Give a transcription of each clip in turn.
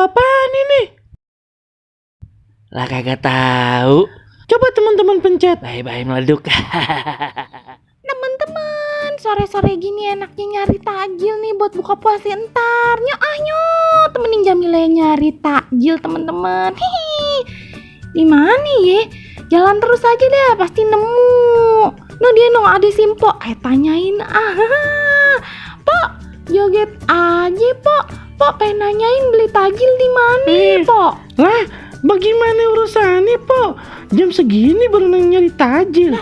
apaan ini? Lah kagak tahu. Coba teman-teman pencet. Bye-bye meleduk. Teman-teman, sore-sore gini enaknya nyari takjil nih buat buka puasa entar. Nyok, temenin Jamila nyari takjil teman-teman. Hihi. Di mana ya? Jalan terus aja deh, pasti nemu. No dia no ada simpo. Tanyain Pok, joget aja, Pok. Pok pengen nanyain beli takjil di mana, Pok? Lah, bagaimana urusannya, Pok? Jam segini baru nyari takjil.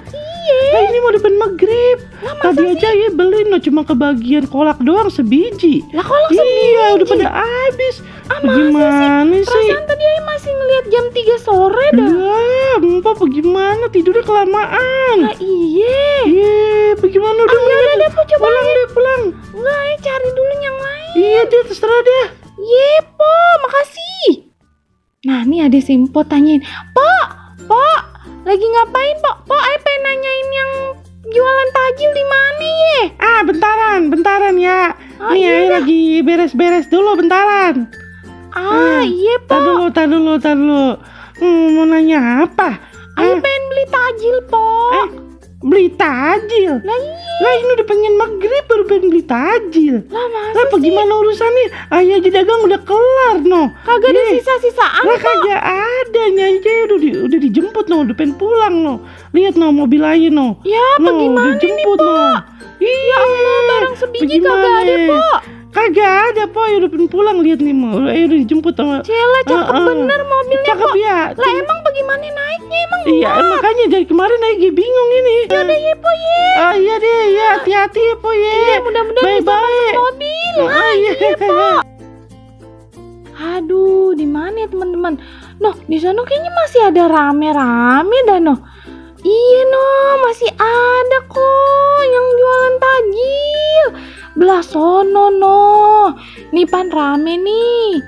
Iya. Nah, ini mau depan maghrib. Lah, masa Tadi aja ya beli cuma kebagian kolak doang sebiji. Lah kolak Iya, sebiji? udah pada habis. Masa Bagaimana sih? Perasaan tadi Ayah masih ngeliat jam 3 sore dah. Lah, Mpok bagaimana? Tidurnya kelamaan. Lah iya. Iya, bagaimana udah Udah deh, Pok, coba pulang deh, pulang. Enggak, Ayah cari dulu yang lain. Iya, dia terserah deh. Ye, Po, makasih. Nah, nih ada simpo tanyain. Pok, lagi ngapain, Pok? Pok, Ayah pengen nanyain yang jualan takjil di mana ye? Ah, bentaran ya. Ah, Nih, iya Ayah dah. lagi beres-beres dulu bentaran. Iya, Pok. Tar dulu. Mau nanya apa? Ayah pengen beli takjil, Pok. Beli takjil. Lah iya. Lah ini udah pengen maghrib baru pengen beli takjil. Lah masa Lah bagaimana urusannya? Ayah aja dagang udah kelar no. kagak ada Nih. sisa-sisaan, Lah Pok. kagak ada, Nyai aja udah dijemput no, udah pengen pulang no. Lihat no mobil ayah no. Ya, No, bagaimana udah nih, jemput Pok? no. Iya, Ya Allah, barang sebiji kagak ada, Pok. Kagak ada, Pok. Ya udah pengen pulang, lihat nih mau. Udah dijemput sama. Cela cakep bener mobilnya, Cakep Pok. ya. Lah emang bagaimana naiknya emang? Iya, makanya dari kemarin lagi bingung ini. Yaudah ye, Po ye. Oh iya deh, ya hati-hati ya, Po ya. Iya, mudah-mudahan bisa Bye-bye. masuk mobil. Iya, Pok. Aduh, di mana ya teman-teman? Noh, di sana kayaknya masih ada rame-rame dah noh. Iya noh, masih ada kok yang jualan takjil. Belah sono noh. Nih pan rame nih.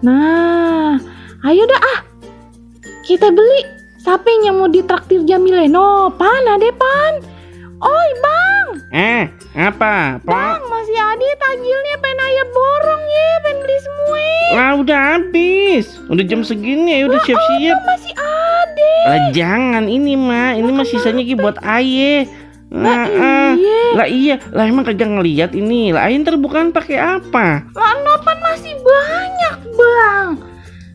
Nah, ayo dah kita beli. Siapa yang mau ditraktir Jamile? No, pan ada pan. Oi bang. Apa, Po? Bang, masih ada takjilnya, pengen Ayah borong ya, pengen beli semua. Lah udah habis. Udah jam segini ya, udah siap-siap. Masih ada. Lah jangan ini mah, ini mah sisanya ki buat aye. Lah iya. Lah iya, lah emang kagak ngeliat ini. Lah aye ntar bukan pakai apa? Lah nopan masih banyak, Bang.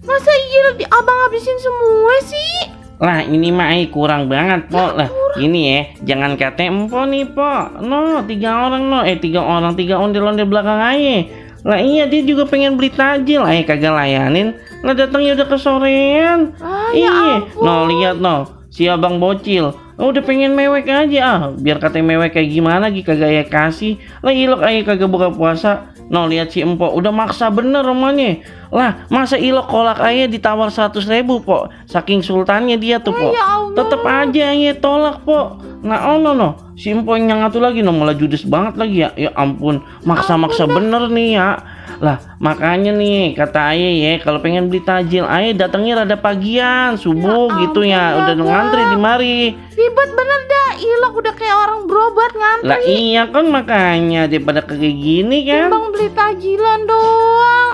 Masa iya abang habisin semua sih? Lah ini mah aye kurang banget, Po. Lah ini ya, jangan kata empo nih, Po. No, 3 orang no. 3 orang, 3 ondel-ondel belakang aye. Lah iya dia juga pengen beli takjil, aye kagak layanin. Lah datangnya udah kesorean. Ya Iya, ampun. no lihat no, si abang bocil. Udah pengen mewek aja biar katanya mewek kayak gimana kagak ya kasih. Lah ilok aja kagak buka puasa. No lihat si empok udah maksa bener romanya. Lah masa ilok kolak aja ditawar 100.000 po. Saking sultannya dia tuh po. Ya Allah. Tetep aja aja tolak po. Nah no si empok yang ngatu lagi no malah judes banget lagi ya. Ya ampun, maksa-maksa bener nih ya. Lah makanya nih kata Aye ya, kalau pengen beli takjil Aye datangnya rada pagian subuh Ya gitu ya, ampun, udah Bang. ngantri di mari. Ribet bener dah, ilok udah kayak orang berobat ngantri. Lah iya kan makanya daripada kayak gini kan. Bang beli takjilan doang.